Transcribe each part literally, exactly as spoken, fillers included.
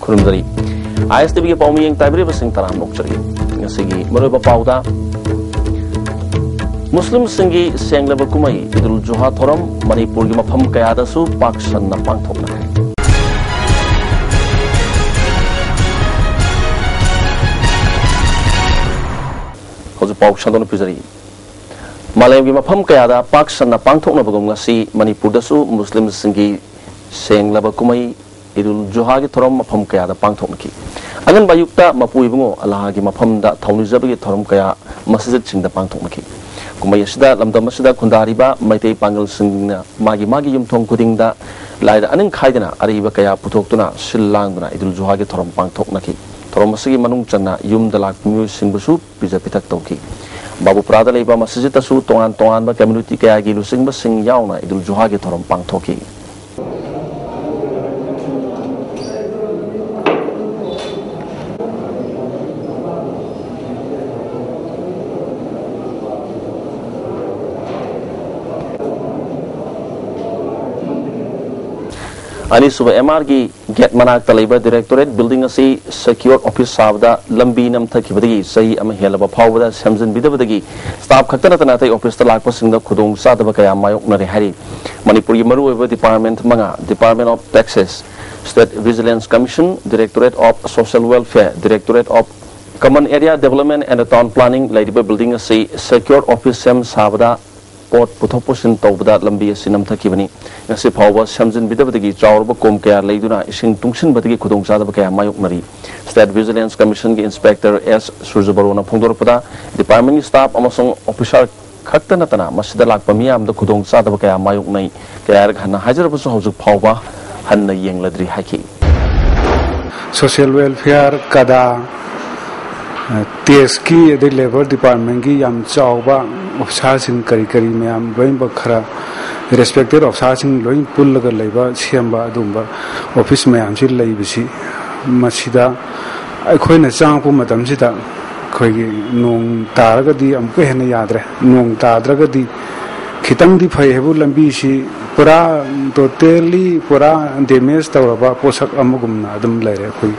ꯈꯨꯔꯨꯝꯖꯔꯤ꯫ ꯑꯥꯏ ꯑꯦꯁ T ꯚꯤꯒꯤ ꯄꯥꯎꯃꯤꯌꯦꯡ ꯇꯥꯕꯤꯔꯤꯕꯁꯤꯡ ꯇꯔꯥꯝꯅ ꯑꯣꯛꯆꯔꯤ꯫ ꯉꯁꯤꯒꯤ ꯃꯔꯨꯑꯣꯏꯕ ꯄꯥꯎꯗ, ꯃꯨꯁꯂꯤꯝꯁꯤꯡꯒꯤ ꯁꯦꯡꯂꯕ ꯀꯨꯝꯍꯩ ꯏꯗꯨꯜ ꯖꯨꯍꯥ ꯊꯧꯔꯝ ꯃꯅꯤꯄꯨꯔꯒꯤ ꯃꯐꯝ ꯀꯌꯥꯗꯁꯨ ꯄꯥꯛ ꯁꯟꯅ ꯄꯥꯡꯊꯣꯛꯅꯈ꯭ꯔꯦ꯫ ꯍꯧꯖꯤꯛ ꯄꯥꯎ ꯁꯟꯗꯣꯛꯅ ꯄꯤꯖꯔꯤ꯫ ꯃꯥꯂꯦꯝꯒꯤ ꯃꯐꯝ ꯀꯌꯥꯗ ꯄꯥꯛ ꯁꯟꯅ ꯄꯥꯡꯊꯣꯛꯅꯕꯒꯨꯝ ꯉꯁꯤ ꯃꯅꯤꯄꯨꯔꯗꯁꯨ ꯃꯨꯁꯂꯤꯝꯁꯤꯡꯒꯤ ꯁꯦꯡꯂꯕ ꯀꯨꯝꯍꯩ ꯏꯗꯨꯜ ꯖꯨꯍꯥꯒꯤ ꯊꯧꯔꯝ ꯃꯐꯝ ꯀꯌꯥꯗ ꯄꯥꯡꯊꯣꯛꯅꯈꯤ꯫ ꯑꯉꯟꯕ ꯑꯌꯨꯛꯇ ꯃꯄꯨ ꯏꯕꯨꯡꯉꯣ ꯑꯜꯂꯥꯍꯒꯤ ꯃꯐꯝꯗ ꯊꯧꯅꯤꯖꯕꯒꯤ ꯊꯧꯔꯝ ꯀꯌꯥ ꯃꯁꯖꯤꯗꯁꯤꯡꯗ ꯄꯥꯡꯊꯣꯛꯅꯈꯤ꯫ ꯀꯨꯝꯍꯩ ꯑꯁꯤꯗ ꯂꯝꯗꯝ ꯑꯁꯤꯗ ꯈꯨꯟꯗꯥꯔꯤꯕ ꯃꯩꯇꯩ ꯄꯥꯡꯒꯜꯁꯤꯡꯅ ꯃꯥꯒꯤ ꯃꯥꯒꯤ ꯌꯨꯝꯊꯣꯡ ꯈꯨꯗꯤꯡꯗ ꯂꯥꯏꯗ ꯑꯅꯤꯡ ꯈꯥꯏꯗꯅ ꯑꯔꯩꯕ ꯀꯌꯥ ꯄꯨꯊꯣꯛꯇꯨꯅ ꯁꯤꯜ ꯂꯥꯡꯗꯨꯅ ꯏꯗꯨꯜ ꯖꯨꯍꯥꯒꯤ ꯊꯧꯔꯝ ꯄꯥꯡꯊꯣꯛꯅꯈꯤ꯫ ꯊꯧꯔꯝ ꯑꯁꯤꯒꯤ ꯃꯅꯨꯡ ꯆꯟꯅ ꯌꯨꯝꯗ ꯂꯥꯛꯄ ꯃꯤꯑꯣꯏꯁꯤꯡꯕꯨꯁꯨ ꯄꯤꯖ ꯄꯤꯊꯛ ꯇꯧꯈꯤ꯫ ꯕꯥꯕꯨꯄꯨꯔꯥꯗ ꯂꯩꯕ ꯃꯁꯖꯤꯗꯇꯁꯨ ꯇꯣꯉꯥꯟ ꯇꯣꯉꯥꯟꯕ ꯀꯝꯃ꯭ꯌꯨꯅꯤꯇꯤ ꯀꯌꯥꯒꯤ ꯂꯨꯆꯤꯡꯕꯁꯤꯡ ꯌꯥꯎꯅ ꯏꯗꯨꯜ ꯖꯨꯍꯥꯒꯤ ꯊꯧꯔꯝ ꯄꯥꯡꯊꯣꯛꯈꯤ꯫ ꯑꯅꯤꯁꯨꯕ ꯑꯦꯝ ꯑꯥꯔꯒꯤ ꯒꯦꯠ ꯃꯅꯥꯛꯇ ꯂꯩꯕ ꯗꯤꯔꯦꯛꯇꯣꯔꯦꯠ ꯕꯤꯜꯗꯤꯡ ꯑꯁꯤ ꯁꯦꯀ꯭ꯌꯣꯔ ꯑꯣꯐꯤꯁ ꯁꯥꯕꯗ ꯂꯝꯕꯤ ꯅꯝꯊꯈꯤꯕꯗꯒꯤ ꯆꯍꯤ ꯑꯃ ꯍꯦꯜꯂꯕ ꯐꯥꯎꯕꯗ ꯁꯦꯝꯖꯤꯟꯕꯤꯗꯕꯗꯒꯤ ꯁ꯭ꯇꯥꯐ ꯈꯛꯇ ꯅꯠꯇꯅ ꯑꯇꯩ ꯑꯣꯐꯤꯁꯇ ꯂꯥꯛꯄꯁꯤꯡꯗ ꯈꯨꯗꯣꯡꯆꯥꯗꯕ ꯀꯌꯥ ꯃꯥꯌꯣꯛꯅꯔꯦ ꯍꯥꯏꯔꯤ꯫ ꯃꯅꯤꯄꯨꯔꯒꯤ ꯃꯔꯨꯑꯣꯏꯕ ꯗꯤꯄꯥꯔꯠꯃꯦꯟꯠ ꯃꯉꯥ, Department of Taxes, State Vigilance Commission, Directorate of Social Welfare, Directorate of Common Area Development and Town Planning ꯂꯩꯔꯤꯕ ꯕꯤꯜꯗꯤꯡ ꯑꯁꯤ ꯁꯦꯀ꯭ꯌꯣꯔ ꯑꯣꯐꯤꯁ ꯁꯦꯝ ꯁꯥꯕꯗ ꯄꯣꯠ ꯄꯨꯊꯣꯛ ꯄꯨꯁꯤꯟ ꯇꯧꯕꯗ ꯂꯝꯕꯤ ꯑꯁꯤ ꯅꯝꯊꯈꯤꯕꯅꯤ꯫ ꯉꯁꯤ ꯐꯥꯎꯕ ꯁꯦꯝꯖꯤꯟꯕꯤꯗꯕꯗꯒꯤ ꯆꯥꯎꯔꯕ ꯀꯣꯝ ꯀꯌꯥ ꯂꯩꯗꯨꯅ ꯏꯁꯤꯡ ꯇꯨꯡꯁꯤꯟꯕꯗꯒꯤ ꯈꯨꯗꯣꯡꯆꯥꯗꯕ ꯀꯌꯥ ꯃꯥꯌꯣꯛꯅꯔꯤ꯫ ꯁ꯭ꯇꯦꯠ ꯚꯤꯖꯤꯂꯦꯟꯁ ꯀꯃꯤꯁꯟꯒꯤ ꯏꯟꯁꯄꯦꯛꯇꯔ ꯑꯦꯁ ꯁꯨꯔꯖꯕꯔꯣꯅ ꯐꯣꯡꯗꯣꯔꯛꯄꯗ, ꯗꯤꯄꯥꯔꯠꯃꯦꯟꯒꯤ ꯁ꯭ꯇꯥꯐ ꯑꯃꯁꯨꯡ ꯑꯣꯐꯤꯁꯥꯔ ꯈꯛꯇ ꯅꯠꯇꯅ ꯃꯁꯤꯗ ꯂꯥꯛꯄ ꯃꯤꯌꯥꯝꯗ ꯈꯨꯗꯣꯡꯆꯥꯗꯕ ꯀꯌꯥ ꯃꯥꯌꯣꯛꯅꯩ꯫ ꯀꯌꯥꯔꯛ ꯍꯟꯅ ꯍꯥꯏꯖꯔꯕꯁꯨ ꯍꯧꯖꯤꯛ ꯐꯥꯎꯕ ꯍꯟꯅ ꯌꯦꯡꯂꯗ꯭ꯔꯤ ꯍꯥꯏꯈꯤ꯫ ꯁꯣꯁꯤꯌꯦꯜ ꯋꯦꯜꯐꯤꯌꯥꯔ, ꯀꯗꯥ, ꯇꯦꯛꯁꯀꯤ, ꯑꯗꯩ ꯂꯦꯕꯔ ꯗꯤꯄꯥꯔꯠꯃꯦꯟꯒꯤ ꯌꯥꯝ ꯆꯥꯎꯕ ꯑꯣꯐꯤꯁꯥꯔꯁꯤꯡ ꯀꯔꯤ ꯀꯔꯤ ꯃꯌꯥꯝ ꯂꯣꯏꯅꯃꯛ ꯈꯔ ꯔꯦꯁꯄꯦꯛꯇꯦꯠ ꯑꯣꯐꯤꯁꯥꯔꯁꯤꯡ ꯂꯣꯏ ꯄꯨꯜꯂꯒ ꯂꯩꯕ, ꯁꯦꯝꯕ ꯑꯗꯨꯒꯨꯝꯕ ꯑꯣꯐꯤꯁ ꯃꯌꯥꯝꯁꯤ ꯂꯩꯕꯁꯤ, ꯃꯁꯤꯗ ꯑꯩꯈꯣꯏꯅ ꯆꯪꯉꯛꯄ ꯃꯇꯝꯁꯤꯗ ꯑꯩꯈꯣꯏꯒꯤ ꯅꯣꯡ ꯇꯥꯔꯒꯗꯤ ꯑꯃꯨꯛꯀ ꯍꯦꯟꯅ ꯌꯥꯗ꯭ꯔꯦ, ꯅꯣꯡ ꯇꯥꯗ꯭ꯔꯒꯗꯤ ꯈꯤꯇꯪꯗꯤ ꯐꯩ ꯍꯥꯏꯕꯨ, ꯂꯝꯕꯤꯁꯤ ꯄꯨꯔꯥ, ꯇꯣꯇꯦꯜꯂꯤ ꯄꯨꯔꯥ ꯗꯦꯃꯦꯖ ꯇꯧꯔꯕ ꯄꯣꯠꯁꯛ ꯑꯃꯒꯨꯝꯅ ꯑꯗꯨꯝ ꯂꯩꯔꯦ꯫ ꯑꯩꯈꯣꯏ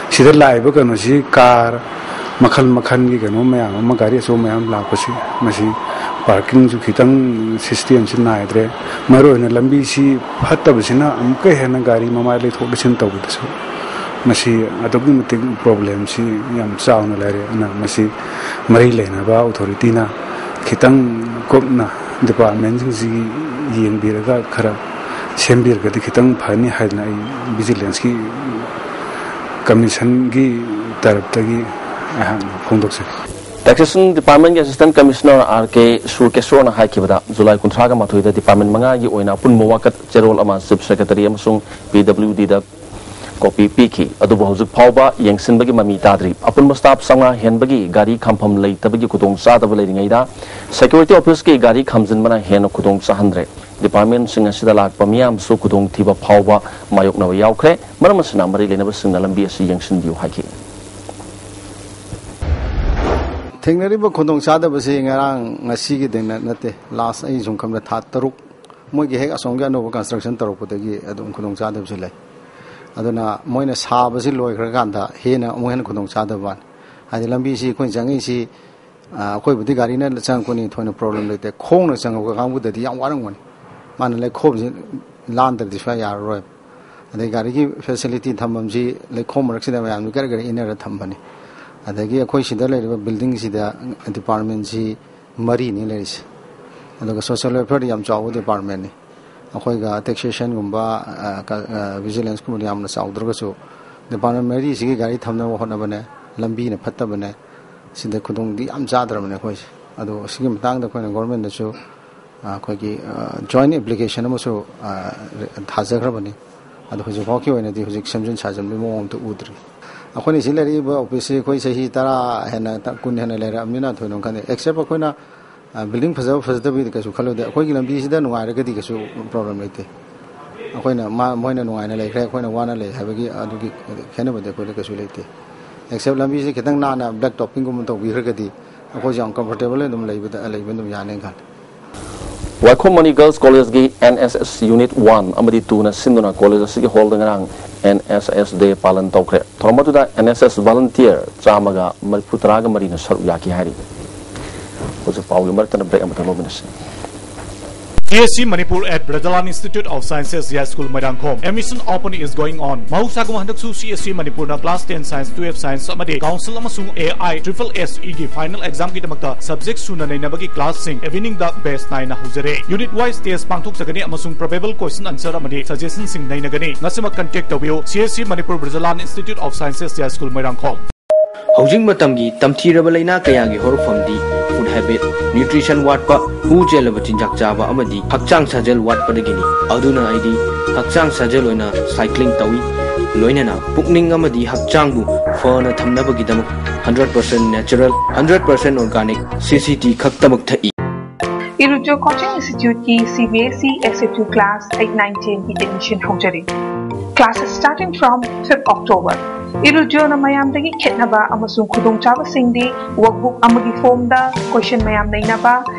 ꯁꯤꯗ ꯂꯥꯛꯏꯕ ꯀꯩꯅꯣꯁꯤ, ꯀꯥꯔ ꯃꯈꯜ ꯃꯈꯜꯒꯤ ꯀꯩꯅꯣ ꯃꯌꯥꯝ ꯑꯃ, ꯒꯥꯔꯤ ꯑꯆꯧꯕ ꯃꯌꯥꯝ ꯂꯥꯛꯄꯁꯤ, ꯃꯁꯤ ꯄꯥꯔꯀꯤꯡꯁꯨ ꯈꯤꯇꯪ ꯁꯤꯁꯇꯦꯝꯁꯤ ꯅꯥꯏꯗ꯭ꯔꯦ꯫ ꯃꯔꯨꯑꯣꯏꯅ ꯂꯝꯕꯤꯁꯤ ꯐꯠꯇꯕꯁꯤꯅ ꯑꯃꯨꯛꯀ ꯍꯦꯟꯅ ꯒꯥꯔꯤ ꯃꯃꯥꯏ ꯂꯩꯊꯣꯛ ꯂꯩꯁꯤꯟ ꯇꯧꯕꯗꯁꯨ ꯃꯁꯤ ꯑꯗꯨꯛꯀꯤ ꯃꯇꯤꯛ ꯄ꯭ꯔꯣꯕ꯭ꯂꯦꯝꯁꯤ ꯌꯥꯝ ꯆꯥꯎꯅ ꯂꯩꯔꯦ꯫ ꯑꯗꯨꯅ ꯃꯁꯤ ꯃꯔꯤ ꯂꯩꯅꯕ ꯑꯣꯊꯣꯔꯤꯇꯤꯅ ꯈꯤꯇꯪ ꯀꯨꯞꯅ ꯗꯤꯄꯥꯔꯠꯃꯦꯟꯁꯤꯡꯁꯤꯒꯤ ꯌꯦꯡꯕꯤꯔꯒ ꯈꯔ ꯁꯦꯝꯕꯤꯔꯒꯗꯤ ꯈꯤꯇꯪ ꯐꯅꯤ ꯍꯥꯏꯗꯅ ꯑꯩ ꯚꯤꯖꯤꯂꯦꯟꯁꯀꯤ ꯀꯃꯤꯁꯟꯒꯤ ꯇꯔꯞꯇꯒꯤ ꯑꯩꯍꯥꯛꯅ ꯐꯣꯡꯗꯣꯛꯆꯔꯤ꯫ Taxation Department ꯀꯤ Assistant Commissioner R K ꯁꯨꯔꯀꯦꯁꯣꯔꯅ ꯍꯥꯏꯈꯤꯕꯗ, ꯖꯨꯂꯥꯏ ꯀꯨꯟꯊ꯭ꯔꯥꯒ ꯃꯥꯊꯣꯏꯗ department ꯃꯉꯥꯒꯤ ꯑꯣꯏꯅ ꯑꯄꯨꯟꯕ ꯋꯥꯀꯠ ꯆꯦꯔꯣꯜ ꯑꯃ Chief Secretary ꯑꯃꯁꯨꯡ P W D ꯗ copy ꯄꯤꯈꯤ꯫ ꯑꯗꯨꯕꯨ ꯍꯧꯖꯤꯛ ꯐꯥꯎꯕ ꯌꯦꯡꯁꯤꯟꯕꯒꯤ ꯃꯃꯤ ꯇꯥꯗ꯭ꯔꯤ꯫ ꯑꯄꯨꯟꯕ staff ꯆꯥꯝꯃꯉꯥ ꯍꯦꯟꯕꯒꯤ ꯒꯥꯔꯤ ꯈꯥꯝꯐꯝ ꯂꯩꯇꯕꯒꯤ ꯈꯨꯗꯣꯡꯆꯥꯗꯕ ꯂꯩꯔꯤꯉꯩꯗ, security office ꯀꯤ ꯒꯥꯔꯤ ꯈꯥꯝꯖꯤꯟꯕꯅ ꯍꯦꯟꯅ ꯈꯨꯗꯣꯡ ꯆꯥꯍꯟꯗ꯭ꯔꯦ꯫ Department ꯁꯤꯡ ꯑꯁꯤꯗ ꯂꯥꯛꯄ ꯃꯤꯌꯥꯝꯁꯨ ꯈꯨꯗꯣꯡꯊꯤꯕ ꯐꯥꯎꯕ ꯃꯥꯌꯣꯛꯅꯕ ꯌꯥꯎꯈ꯭ꯔꯦ꯫ ꯃꯔꯝ ꯑꯁꯤꯅ ꯃꯔꯤ ꯂꯩꯅꯕꯁꯤꯡꯅ ꯂꯝꯕꯤ ꯑꯁꯤ ꯌꯦꯡꯁꯤꯟꯕꯤꯌꯨ ꯍꯥꯏꯈꯤ꯫ ꯊꯦꯡꯅꯔꯤꯕ ꯈꯨꯗꯣꯡꯆꯥꯗꯕꯁꯤ ꯉꯔꯥꯡ ꯉꯁꯤꯒꯤꯗꯪ ꯅꯠꯇꯦ, last ꯑꯩ ꯁꯨꯝ ꯈꯟꯕꯗ ꯊꯥ ꯇꯔꯨꯛ, ꯃꯣꯏꯒꯤ ꯍꯦꯛ ꯑꯁꯣꯝꯒꯤ ꯑꯅꯧꯕ construction ꯇꯧꯔꯛꯄꯗꯒꯤ ꯑꯗꯨꯝ ꯈꯨꯗꯣꯡꯆꯥꯗꯕꯁꯤ ꯂꯩ꯫ ꯑꯗꯨꯅ ꯃꯣꯏꯅ ꯁꯥꯕꯁꯤ ꯂꯣꯏꯈ꯭ꯔꯀꯥꯟꯗ ꯍꯦꯟꯅ ꯑꯃꯨꯛ ꯍꯦꯟꯅ ꯈꯨꯗꯣꯡꯆꯥꯗꯕ ꯋꯥꯅꯤ꯫ ꯍꯥꯏꯗꯤ ꯂꯝꯕꯤꯁꯤ ꯑꯩꯈꯣꯏꯅ ꯆꯪꯉꯛꯏꯁꯤ, ꯑꯩꯈꯣꯏꯕꯨꯗꯤ ꯒꯥꯔꯤꯅ ꯆꯪꯉꯛꯄꯅꯤ, ꯊꯣꯏꯅ problem ꯂꯩꯇꯦ꯫ ꯈꯣꯡꯅ ꯆꯪꯉꯛꯄ ꯀꯥꯡꯕꯨꯗꯗꯤ ꯌꯥꯝ ꯋꯥꯔꯝꯒꯅꯤ꯫ ꯃꯥꯅ ꯂꯩꯈꯣꯝꯁꯤ ꯂꯥꯟꯗ꯭ꯔꯗꯤ ꯁꯨꯡꯌꯥ ꯌꯥꯔꯔꯣꯏ꯫ ꯑꯗꯩ ꯒꯥꯔꯤꯒꯤ facility ꯊꯝꯐꯝꯁꯤ ꯂꯩꯈꯣꯝ ꯃꯔꯛꯁꯤꯗ ꯃꯌꯥꯝꯁꯤ ꯒꯔ ꯒꯔ ꯏꯟꯅꯔ ꯊꯝꯕꯅꯤ꯫ ꯑꯗꯒꯤ ꯑꯩꯈꯣꯏ ꯁꯤꯗ ꯂꯩꯔꯤꯕ building ꯁꯤꯗ department ꯁꯤ ꯃꯔꯤꯅꯤ ꯂꯩꯔꯤꯁꯦ꯫ ꯑꯗꯨꯒ social welfare ꯗꯤ ꯌꯥꯝ ꯆꯥꯎꯕ department ꯅꯤ꯫ ꯑꯩꯈꯣꯏꯒ taxation ꯒꯨꯝꯕ, vigilance ꯀꯨꯝꯕꯗꯤ ꯌꯥꯝꯅ ꯆꯥꯎꯗ꯭ꯔꯒꯁꯨ, department ꯃꯔꯤꯁꯤꯒꯤ ꯒꯥꯔꯤ ꯊꯝꯅꯕ ꯍꯣꯠꯅꯕꯅꯦ, ꯂꯝꯕꯤꯅ ꯐꯠꯇꯕꯅꯦ, ꯁꯤꯗ ꯈꯨꯗꯣꯡꯗꯤ ꯌꯥꯝ ꯆꯥꯗ꯭ꯔꯕꯅꯦ ꯑꯩꯈꯣꯏꯁꯦ꯫ ꯑꯗꯣ ꯁꯤꯒꯤ ꯃꯇꯥꯡꯗ ꯑꯩꯈꯣꯏꯅ government ꯗꯁꯨ ꯑꯩꯈꯣꯏꯒꯤ joint application ꯑꯃꯁꯨ ꯊꯥꯖꯈ꯭ꯔꯕꯅꯤ꯫ ꯑꯗꯣ ꯍꯧꯖꯤꯛꯐꯥꯎꯒꯤ ꯑꯣꯏꯅꯗꯤ ꯍꯧꯖꯤꯛ ꯁꯦꯝꯖꯤꯟ ꯁꯥꯖꯤꯟꯕꯒꯤ ꯃꯑꯣꯡ ꯑꯝꯇ ꯎꯗ꯭ꯔꯤ꯫ ꯑꯩꯈꯣꯏꯅ ꯁꯤ ꯂꯩꯔꯛꯏꯕ office ꯁꯤ ꯑꯩꯈꯣꯏ ꯆꯍꯤ ꯇꯔꯥ ꯍꯦꯟꯅ, ꯀꯨꯟ ꯍꯦꯟꯅ ꯂꯩꯔꯛꯑꯕꯅꯤꯅ ꯊꯣꯏꯗꯣꯛꯅ ꯈꯟꯗꯦ꯫ Except ꯑꯩꯈꯣꯏꯅ building ꯐꯖꯕ ꯐꯖꯗꯕꯒꯤꯗꯤ ꯀꯩꯁꯨ ꯈꯜꯂꯨꯗꯦ꯫ ꯑꯩꯈꯣꯏꯒꯤ ꯂꯝꯕꯤꯁꯤꯗ ꯅꯨꯡꯉꯥꯏꯔꯒꯗꯤ ꯀꯩꯁꯨ problem ꯂꯩꯇꯦ꯫ ꯑꯩꯈꯣꯏꯅ ꯃꯥ-, ꯃꯣꯏꯅ ꯅꯨꯡꯉꯥꯏꯅ ꯂꯩꯈ꯭ꯔꯦ, ꯑꯩꯈꯣꯏꯅ ꯋꯥꯅ ꯂꯩ ꯍꯥꯏꯕꯒꯤ ꯑꯗꯨꯒꯤ ꯈꯦꯠꯅꯕꯗꯤ ꯑꯩꯈꯣꯏꯗ ꯀꯩꯁꯨ ꯂꯩꯇꯦ꯫ Except ꯂꯝꯕꯤꯁꯤ ꯈꯤꯇꯪ ꯅꯥꯟꯅ black topping ꯒꯨꯝꯕ ꯇꯧꯕꯤꯈ꯭ꯔꯒꯗꯤ ꯑꯩꯈꯣꯏꯁꯨ ꯌꯥꯝ comfortable ꯑꯗꯨꯝ ꯂꯩꯕꯗ, ꯂꯩꯕ ꯑꯗꯨꯝ ꯌꯥꯅꯤ ꯈꯜꯂꯤ꯫ ꯋꯥꯏꯈꯣꯝ ꯃꯅꯤ ꯒꯔꯜꯁ ꯀꯣꯂꯦꯖꯀꯤ N S S unit one ꯑꯃꯗꯤ ꯇꯨꯅ ꯁꯤꯟꯗꯨꯅ ꯀꯣꯂꯦꯖ ꯑꯁꯤꯒꯤ ꯍꯣꯜꯗ ꯉꯔꯥꯡ ꯑꯦꯟ ꯑꯦꯁ ꯑꯦꯁ ꯗꯦ ꯄꯥꯂꯟ ꯇꯧꯈ꯭ꯔꯦ꯫ ꯊꯧꯔꯝ ꯑꯗꯨꯗ ꯑꯦꯟ ꯑꯦꯁ ꯑꯦꯁ ꯚꯣꯂꯨꯟꯇꯤꯌꯔ ꯆꯥꯝꯃꯒ ꯃꯔꯤꯐꯨ ꯇꯔꯥꯒ ꯃꯔꯤꯅ ꯁꯔꯨꯛ ꯌꯥꯈꯤ ꯍꯥꯏꯔꯤ꯫ ꯍꯧꯖꯤꯛ ꯄꯥꯎꯒꯤ ꯃꯔꯛꯇꯅ ꯕ꯭ꯔꯦꯛ ꯑꯃꯇꯪ ꯂꯧꯃꯤꯟꯅꯁꯤ꯫ C S C Manipur at Brajalan Institute of Sciences, Yaskhul, Moirangkhom. Admission open is going on. ꯃꯍꯧꯁꯥꯒꯨꯝ ꯍꯟꯗꯛꯁꯨ C S C Manipurꯅ class ten science, twelve science ꯑꯃꯗꯤ council ꯑꯃꯁꯨꯡ A I triple S E ꯒꯤ final examꯒꯤꯗꯃꯛꯇ subject ꯁꯨꯅ ꯅꯩꯅꯕꯒꯤ classꯁꯤꯡ eveningꯗ batch ꯅꯥꯏꯅ ꯍꯧꯖꯔꯦ꯫ Unit wise test ꯄꯥꯡꯊꯣꯛꯆꯒꯅꯤ ꯑꯃꯁꯨꯡ probable question answer ꯑꯃꯗꯤ suggestionꯁꯤꯡ ꯅꯩꯅꯒꯅꯤ꯫ ꯉꯁꯤꯃꯛ contact ꯇꯧꯕꯤꯌꯨ꯫ C S C Manipur Brajalan Institute of Sciences, Yaskhul, Moirangkhom. ꯍꯧꯖꯤꯛ ꯃꯇꯝꯒꯤ ꯇꯝꯊꯤꯔꯕ ꯂꯥꯏꯅꯥ ꯀꯌꯥꯒꯤ ꯍꯧꯔꯛꯐꯝꯗꯤ food habit, nutrition ꯋꯥꯠꯄ, ꯍꯨ ꯆꯦꯜꯂꯕ ꯆꯤꯟꯖꯥꯛ ꯆꯥꯕ ꯑꯃꯗꯤ ꯍꯛꯆꯥꯡ ꯁꯥꯖꯦꯜ ꯋꯥꯠꯄꯗꯒꯤꯅꯤ꯫ ꯑꯗꯨꯅ ꯑꯩꯗꯤ ꯍꯛꯆꯥꯡ ꯁꯥꯖꯦꯜ ꯑꯣꯏꯅ cycling ꯇꯧꯏ꯫ ꯂꯣꯏꯅꯅ ꯄꯨꯛꯅꯤꯡ ꯑꯃꯗꯤ ꯍꯛꯆꯥꯡꯕꯨ ꯐꯅ ꯊꯝꯅꯕꯒꯤꯗꯃꯛ hundred percent natural, hundred percent organic C C T ꯈꯛꯇꯃꯛ ꯊꯛꯏ꯫ Irujo Coaching Instituteꯀꯤ C B S E S F U class eight, nine, tenꯒꯤ admission ꯍꯧꯖꯔꯦ꯫ Classes starting from fifth October꯫ ꯏꯔꯨꯖꯣꯅ ꯃꯌꯥꯝꯗꯒꯤ ꯈꯦꯠꯅꯕ ꯑꯃꯁꯨꯡ ꯈꯨꯗꯣꯡꯆꯥꯕꯁꯤꯡꯗꯤ workbook ꯑꯃꯒꯤ formꯗ question ꯃꯌꯥꯝ ꯅꯩꯅꯕ,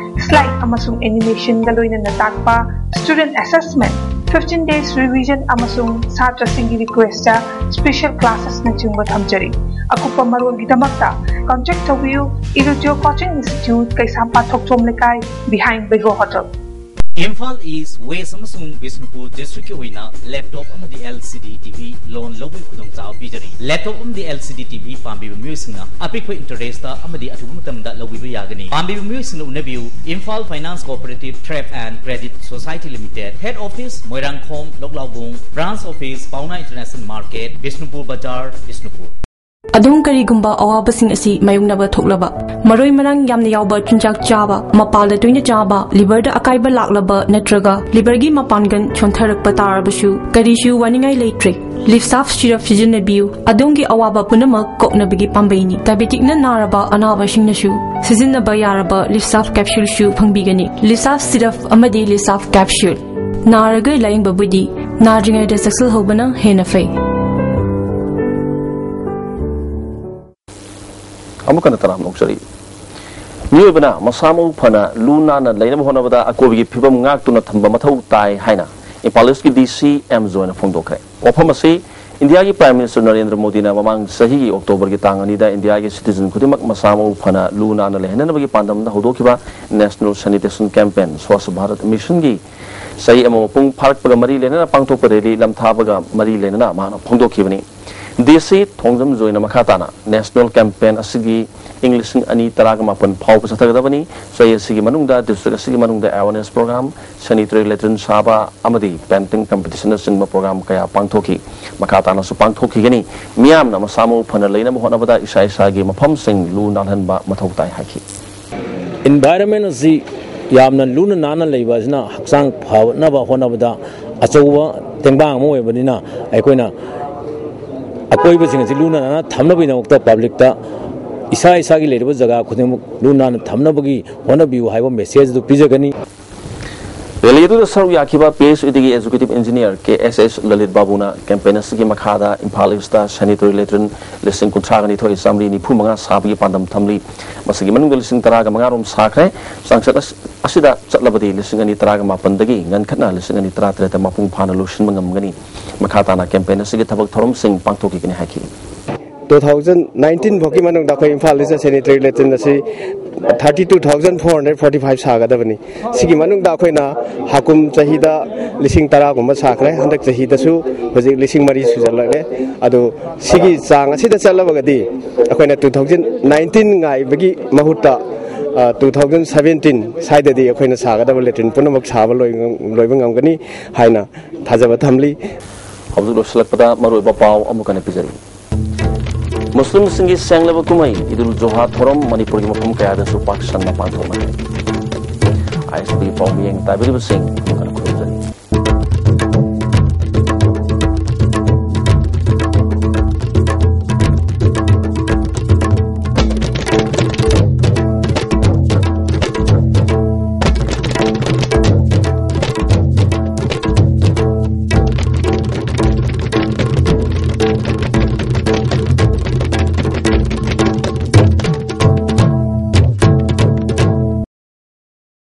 slide ꯑꯃꯁꯨꯡ animationꯒ ꯂꯣꯏꯅꯅ ꯇꯥꯛꯄ, student assessment, fifteen days revision ꯑꯃꯁꯨꯡ ꯁꯥꯇ꯭ꯔꯁꯤꯡꯒꯤ requestꯇ special classesꯅꯆꯤꯡꯕ ꯊꯝꯖꯔꯤ꯫ ꯑꯀꯨꯞꯄ ꯃꯔꯣꯜꯒꯤꯗꯃꯛꯇ contact ꯇꯧꯕꯤꯌꯨ꯫ Irujo Coaching Institute, ꯀꯩꯁꯥꯝꯄꯥꯠ ꯊꯣꯛꯆꯣꯝ ꯂꯩꯀꯥꯏ, behind Beigo Hotel꯫ ꯏꯝꯐꯥꯜ ꯏꯁ, ꯋꯦꯁ ꯑꯃꯁꯨꯡ ꯕꯤꯁꯅꯨꯄꯨꯔ ꯗꯤꯁꯇ꯭ꯔꯤꯛꯀꯤ ꯑꯣꯏꯅ ꯂꯦꯞꯇꯣꯞ ꯑꯃꯗꯤ L C D T V loan ꯂꯧꯕꯒꯤ ꯈꯨꯗꯣꯡꯆꯥꯕ ꯄꯤꯖꯔꯤ꯫ ꯂꯦꯞꯇꯣꯞ ꯑꯃꯗꯤ L C D T V ꯄꯥꯝꯕꯤꯕ ꯃꯤꯑꯣꯏꯁꯤꯡꯅ ꯑꯄꯤꯛꯄ interestꯇ ꯑꯃꯗꯤ ꯑꯊꯨꯕ ꯃꯇꯝꯗ ꯂꯧꯕꯤꯕ ꯌꯥꯒꯅꯤ꯫ ꯄꯥꯝꯕꯤꯕ ꯃꯤꯑꯣꯏꯁꯤꯡꯅ ꯎꯅꯕꯤꯌꯨ, Imphal Finance Cooperative Trade and Credit Society Limited, head office Moirangkhom, ꯂꯧꯂꯥꯎꯕꯨꯡ, branch office Paona International Market, Bishnupur ꯕꯖꯥꯔ, ꯕꯤꯁꯅꯨꯄꯨꯔ꯫ ꯑꯗꯣꯝ ꯀꯔꯤꯒꯨꯝꯕ ꯑꯋꯥꯕꯁꯤꯡ ꯑꯁꯤ ꯃꯥꯌꯣꯛꯅꯕ ꯊꯣꯛꯂꯕ, ꯃꯔꯣꯏ ꯃꯔꯥꯡ ꯌꯥꯝꯅ ꯌꯥꯎꯕ ꯆꯤꯟꯖꯥꯛ ꯆꯥꯕ, ꯃꯄꯥꯜꯗ ꯇꯣꯏꯅ ꯆꯥꯕ, ꯂꯤꯚꯔꯗ ꯑꯀꯥꯏꯕ ꯂꯥꯛꯂꯕ ꯅꯠꯇ꯭ꯔꯒ ꯂꯤꯚꯔꯒꯤ ꯃꯄꯥꯟꯒꯜ ꯁꯣꯟꯊꯔꯛꯄ ꯇꯥꯔꯕꯁꯨ ꯀꯔꯤꯁꯨ ꯋꯥꯅꯤꯡꯉꯥꯏ ꯂꯩꯇ꯭ꯔꯦ꯫ ꯂꯤꯞꯁꯥꯐ ꯁꯤꯔꯞ ꯁꯤꯖꯤꯟꯅꯕꯤꯌꯨ, ꯑꯗꯣꯝꯒꯤ ꯑꯋꯥꯕ ꯄꯨꯝꯅꯃꯛ ꯀꯣꯛꯅꯕꯒꯤ ꯄꯥꯝꯕꯩꯅꯤ꯫ ꯗꯥꯏꯕꯦꯇꯤꯛꯅ ꯅꯥꯔꯕ ꯑꯅꯥꯕꯁꯤꯡꯅꯁꯨ ꯁꯤꯖꯤꯟꯅꯕ ꯌꯥꯔꯕ ꯂꯤꯞꯁꯥꯐ ꯀꯦꯞꯁꯨꯜꯁꯨ ꯐꯪꯕꯤꯒꯅꯤ꯫ ꯂꯤꯞꯁꯥꯐ ꯁꯤꯔꯞ ꯑꯃꯗꯤ ꯂꯤꯞꯁꯥꯐ ꯀꯦꯞꯁꯨꯜ꯫ ꯅꯥꯔꯒ ꯂꯥꯌꯦꯡꯕꯕꯨꯗꯤ ꯅꯥꯗ꯭ꯔꯤꯉꯩꯗ ꯆꯦꯛꯁꯤꯜꯍꯧꯕꯅ ꯍꯦꯟꯅ ꯐꯩ꯫ ꯑꯃꯨꯛ ꯍꯟꯅ ꯇꯔꯥꯝꯅ ꯑꯣꯛꯆꯔꯤ꯫ ꯃꯤꯑꯣꯏꯕꯅ ꯃꯁꯥ ꯃꯎ ꯐꯅ ꯂꯨ ꯅꯥꯟꯅ ꯂꯩꯅꯕ ꯍꯣꯠꯅꯕꯗ ꯑꯀꯣꯏꯕꯒꯤ ꯐꯤꯕꯝ ꯉꯥꯛꯇꯨꯅ ꯊꯝꯕ ꯃꯊꯧ ꯇꯥꯏ ꯍꯥꯏꯅ ꯏꯝꯐꯥꯜ ꯏꯁꯀꯤ ꯗꯤ ꯁꯤ ꯑꯦꯝ ꯖꯣꯏꯅ ꯐꯣꯡꯗꯣꯛꯈ꯭ꯔꯦ꯫ ꯋꯥꯐꯝ ꯑꯁꯤ ꯏꯟꯗꯤꯌꯥꯒꯤ ꯄ꯭ꯔꯥꯏꯝ ꯃꯤꯅꯤꯁꯇꯔ ꯅꯔꯦꯟꯗ꯭ꯔ ꯃꯣꯗꯤꯅ ꯃꯃꯥꯡ ꯆꯍꯤꯒꯤ ꯑꯣꯛꯇꯣꯕꯔꯒꯤ ꯇꯥꯡ ꯑꯅꯤꯗ ꯏꯟꯗꯤꯌꯥꯒꯤ ꯁꯤꯇꯤꯖꯟ ꯈꯨꯗꯤꯡꯃꯛ ꯃꯁꯥ ꯃꯎ ꯐꯅ ꯂꯨ ꯅꯥꯟꯅ ꯂꯩꯍꯟꯅꯕꯒꯤ ꯄꯥꯟꯗꯝꯗ ꯍꯧꯗꯣꯛꯈꯤꯕ national sanitation campaign Swachh Bharat ꯃꯤꯁꯟꯒꯤ ꯆꯍꯤ ꯑꯃ ꯃꯄꯨꯡ ꯐꯥꯔꯛꯄꯒ ꯃꯔꯤ ꯂꯩꯅꯅ ꯄꯥꯡꯊꯣꯛꯄ ꯔꯦꯂꯤ ꯂꯝꯊꯥꯕꯒ ꯃꯔꯤ ꯂꯩꯅꯅ ꯃꯍꯥꯛꯅ ꯐꯣꯡꯗꯣꯛꯈꯤꯕꯅꯤ꯫ ꯗꯤ ꯁꯤ ꯊꯣꯡꯖꯝ ꯖꯣꯏꯅ ꯃꯈꯥ ꯇꯥꯅ ꯅꯦꯁꯅꯦꯜ ꯀꯦꯝꯄꯦꯟ ꯑꯁꯤꯒꯤ ꯏꯪ ꯂꯤꯁꯤꯡ ꯑꯅꯤ ꯇꯔꯥꯒ ꯃꯥꯄꯟ ꯐꯥꯎꯕ ꯆꯠꯊꯒꯗꯕꯅꯤ꯫ ꯆꯍꯤ ꯑꯁꯤꯒꯤ ꯃꯅꯨꯡꯗ ꯗꯤꯁꯇ꯭ꯔꯤꯛ ꯑꯁꯤꯒꯤ ꯃꯅꯨꯡꯗ ꯑꯦꯋꯥꯔꯅꯦꯁ ꯄ꯭ꯔꯣꯒ꯭ꯔꯥꯝ, ꯁꯦꯅꯤꯇꯔꯤ ꯂꯦꯇ꯭ꯔꯤꯟ ꯁꯥꯕ ꯑꯃꯗꯤ ꯄꯦꯟꯇꯤꯡ ꯀꯝꯄꯤꯇꯤꯁꯟꯅꯆꯤꯡꯕ ꯄ꯭ꯔꯣꯒ꯭ꯔꯥꯝ ꯀꯌꯥ ꯄꯥꯡꯊꯣꯛꯈꯤ꯫ ꯃꯈꯥ ꯇꯥꯅꯁꯨ ꯄꯥꯡꯊꯣꯛꯈꯤꯒꯅꯤ꯫ ꯃꯤꯌꯥꯝꯅ ꯃꯁꯥ ꯃꯎ ꯐꯅ ꯂꯩꯅꯕ ꯍꯣꯠꯅꯕꯗ ꯏꯁꯥ ꯏꯁꯥꯒꯤ ꯃꯐꯝꯁꯤꯡ ꯂꯨ ꯅꯥꯜꯍꯟꯕ ꯃꯊꯧ ꯇꯥꯏ ꯍꯥꯏꯈꯤ꯫ ꯏꯟꯚꯥꯏꯔꯟꯃꯦꯟ ꯑꯁꯤ ꯌꯥꯝꯅ ꯂꯨꯅ ꯅꯥꯟꯅ ꯂꯩꯕ ꯑꯁꯤꯅ ꯍꯛꯆꯥꯡ ꯐꯅꯕ ꯍꯣꯠꯅꯕꯗ ꯑꯆꯧꯕ ꯇꯦꯡꯕꯥꯡ ꯑꯃ ꯑꯣꯏꯕꯅꯤꯅ, ꯑꯩꯈꯣꯏꯅ ꯑꯀꯣꯏꯕꯁꯤꯡ ꯑꯁꯤ ꯂꯨꯅ ꯅꯥꯟꯅ ꯊꯝꯅꯕꯒꯤꯗꯃꯛꯇ ꯄꯕ꯭ꯂꯤꯛꯇ ꯏꯁꯥ ꯏꯁꯥꯒꯤ ꯂꯩꯔꯤꯕ ꯖꯒꯥ ꯈꯨꯗꯤꯡꯃꯛ ꯂꯨ ꯅꯥꯟꯅ ꯊꯝꯅꯕꯒꯤ ꯍꯣꯠꯅꯕꯤꯌꯨ ꯍꯥꯏꯕ ꯃꯦꯁꯦꯖ ꯑꯗꯨ ꯄꯤꯖꯒꯅꯤ꯫ ꯔꯦꯂꯤ ꯑꯗꯨꯗ ꯁꯔꯨꯛ ꯌꯥꯈꯤꯕ ꯄꯤ ꯑꯩꯆ ꯏꯗꯤꯒꯤ ꯑꯦꯛꯖꯤꯀ꯭ꯌꯨꯇꯤꯚ ꯏꯟꯖꯤꯅꯤꯌꯔ ꯀꯦ ꯑꯦꯁ ꯑꯦꯁ ꯂꯂꯤꯠ ꯕꯥꯕꯨꯅ ꯀꯦꯝꯄꯦꯟ ꯑꯁꯤꯒꯤ ꯃꯈꯥꯗ ꯏꯝꯐꯥꯜ ꯏꯁꯇ ꯁꯦꯅꯤꯇꯔꯤ ꯂꯦꯇ꯭ꯔꯤꯟ ꯂꯤꯁꯤꯡ ꯀꯨꯟꯊ꯭ꯔꯥꯒ ꯅꯤꯊꯣꯏ ꯆꯥꯃꯔꯤ ꯅꯤꯐꯨ ꯃꯉꯥ ꯁꯥꯕꯒꯤ ꯄꯥꯟꯗꯝ ꯊꯝꯂꯤ꯫ ꯃꯁꯤꯒꯤ ꯃꯅꯨꯡꯗ ꯂꯤꯁꯤꯡ ꯇꯔꯥꯒ ꯃꯉꯥ ꯔꯣꯝ ꯁꯥꯈ꯭ꯔꯦ꯫ ꯆꯥꯡꯆꯠ ꯑꯁ-, ꯑꯁꯤꯗ ꯆꯠꯂꯕꯗꯤ ꯂꯤꯁꯤꯡ ꯑꯅꯤ ꯇꯔꯥꯒ ꯃꯥꯄꯟꯗꯒꯤ ꯉꯟꯈꯠꯅ ꯂꯤꯁꯤꯡ ꯑꯅꯤ ꯇꯔꯥꯇꯔꯦꯠꯇ ꯃꯄꯨꯡ ꯐꯥꯅ ꯂꯣꯏꯁꯤꯟꯕ ꯉꯝꯒꯅꯤ꯫ ꯃꯈꯥ ꯇꯥꯅ ꯀꯦꯝꯄꯦꯟ ꯑꯁꯤꯒꯤ ꯊꯕꯛ ꯊꯧꯔꯝꯁꯤꯡ ꯄꯥꯡꯊꯣꯛꯈꯤꯒꯅꯤ ꯍꯥꯏꯈꯤ꯫ ꯇꯨ ꯊꯥꯎꯖꯟ ꯅꯥꯏꯟꯇꯤꯟ ꯐꯥꯎꯒꯤ ꯃꯅꯨꯡꯗ ꯑꯩꯈꯣꯏ ꯏꯝꯐꯥꯜ ꯏꯁꯇ ꯁꯦꯅꯤꯇꯔꯤ ꯂꯦꯇ꯭ꯔꯤꯟ ꯑꯁꯤ thirty two thousand four hundred forty five ꯁꯥꯒꯗꯕꯅꯤ꯫ ꯁꯤꯒꯤ ꯃꯅꯨꯡꯗ ꯑꯩꯈꯣꯏꯅ ꯍꯥꯀꯨꯝ ꯆꯍꯤꯗ ꯂꯤꯁꯤꯡ ꯇꯔꯥꯒꯨꯝꯕ ꯁꯥꯈ꯭ꯔꯦ꯫ ꯍꯟꯗꯛ ꯆꯍꯤꯗꯁꯨ ꯍꯧꯖꯤꯛ ꯂꯤꯁꯤꯡ ꯃꯔꯤ ꯁꯨꯖꯜꯂꯛꯂꯦ꯫ ꯑꯗꯨ ꯁꯤꯒꯤ ꯆꯥꯡ ꯑꯁꯤꯗ ꯆꯠꯂꯕꯒꯗꯤ ꯑꯩꯈꯣꯏꯅ ꯇꯨ ꯊꯥꯎꯖꯟ ꯅꯥꯏꯟꯇꯤꯟ ꯉꯥꯏꯕꯒꯤ ꯃꯍꯨꯠꯇ, ꯑ, ꯇꯨ ꯊꯥꯎꯖꯟ ꯁꯚꯦꯟꯇꯤꯟ ꯁ꯭ꯋꯥꯏꯗꯗꯤ ꯑꯩꯈꯣꯏꯅ ꯁꯥꯒꯗꯕ ꯂꯦꯇ꯭ꯔꯤꯟ ꯄꯨꯝꯅꯃꯛ ꯁꯥꯕ ꯂꯣꯏ-, ꯂꯣꯏꯕ ꯉꯝꯒꯅꯤ ꯍꯥꯏꯅ ꯊꯥꯖꯕ ꯊꯝꯂꯤ꯫ ꯍꯧꯖꯤꯛ ꯂꯣꯏꯁꯤꯜꯂꯛꯄꯗ ꯃꯔꯨꯑꯣꯏꯕ ꯄꯥꯎ ꯑꯃꯨꯛ ꯍꯟꯅ ꯄꯤꯖꯔꯤ꯫ ꯃꯨꯁꯂꯤꯝꯁꯤꯡꯒꯤ ꯁꯦꯡꯂꯕ ꯀꯨꯝꯍꯩ ꯏꯗꯨꯜ ꯖꯨꯍꯥ ꯊꯧꯔꯝ ꯃꯅꯤꯄꯨꯔꯒꯤ ꯃꯐꯝ ꯀꯌꯥꯗꯁꯨ ꯄꯥꯛ ꯁꯟꯅ ꯄꯥꯡꯊꯣꯛꯅꯔꯤ꯫ ꯑꯥꯏ ꯑꯦꯁ ꯕꯤ ꯄꯥꯎ ꯃꯤꯠꯌꯦꯡ ꯇꯥꯕꯤꯔꯤꯕꯁꯤꯡ